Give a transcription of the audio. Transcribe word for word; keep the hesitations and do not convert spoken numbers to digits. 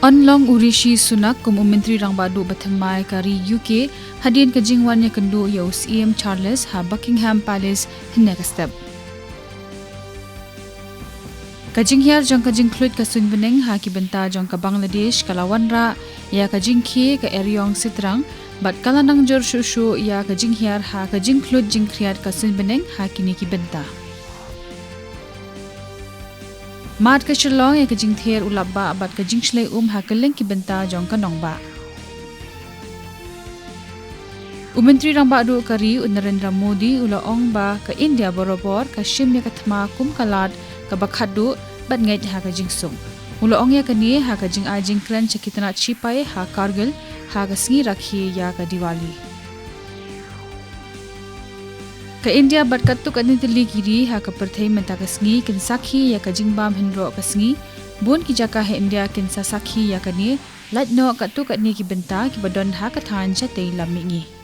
Yn long u Rishi Sunak kum u Myntri Rangbah Duh bathymmai ka ri UK hadien ka jingwan ïakynduh ïa u Syiem Charles ha Buckingham Palace hynne ka step. Ka jinghiar jong ka jingkhluit ka suiñ bneng ha ki bynta jong ka Bangladesh ka la wanrah ïa ka jingkhie ka eriong sitrang bad ka la nang jur shuh shuh ïa ka jinghiar ha ka jingkhluit jingkhriat ka suiñ bneng ha kine ki bynta. Mad ka Shillong ïa ka jingther u lapbah bad ka jingshlei um ha kylleng ki bynta jong ka nongbah. U Myntri Rangbah Duh ka ri u Narendra Modi u la ong ba ka India barabor ka shim ïa ka thma kum ka lad kaba khatduh bad ngeit ha ka jingsuk. U la ong ïa kane ha ka jingai jingkren sha ki tnat shipai ha Kargil ha ka sngi rakhe ïa ka Diwali. Ka India bad katto katne tylli ki ri ha ka pyrthei mynta ka sngi kin sakhi ïa ka jingbam hynroh ka sngi. Bun ki jaka ha India kin sa sakhi ïa kane, lait noh katto katne ki bynta kiba don ha ka thaiñ shatei lam mihngi.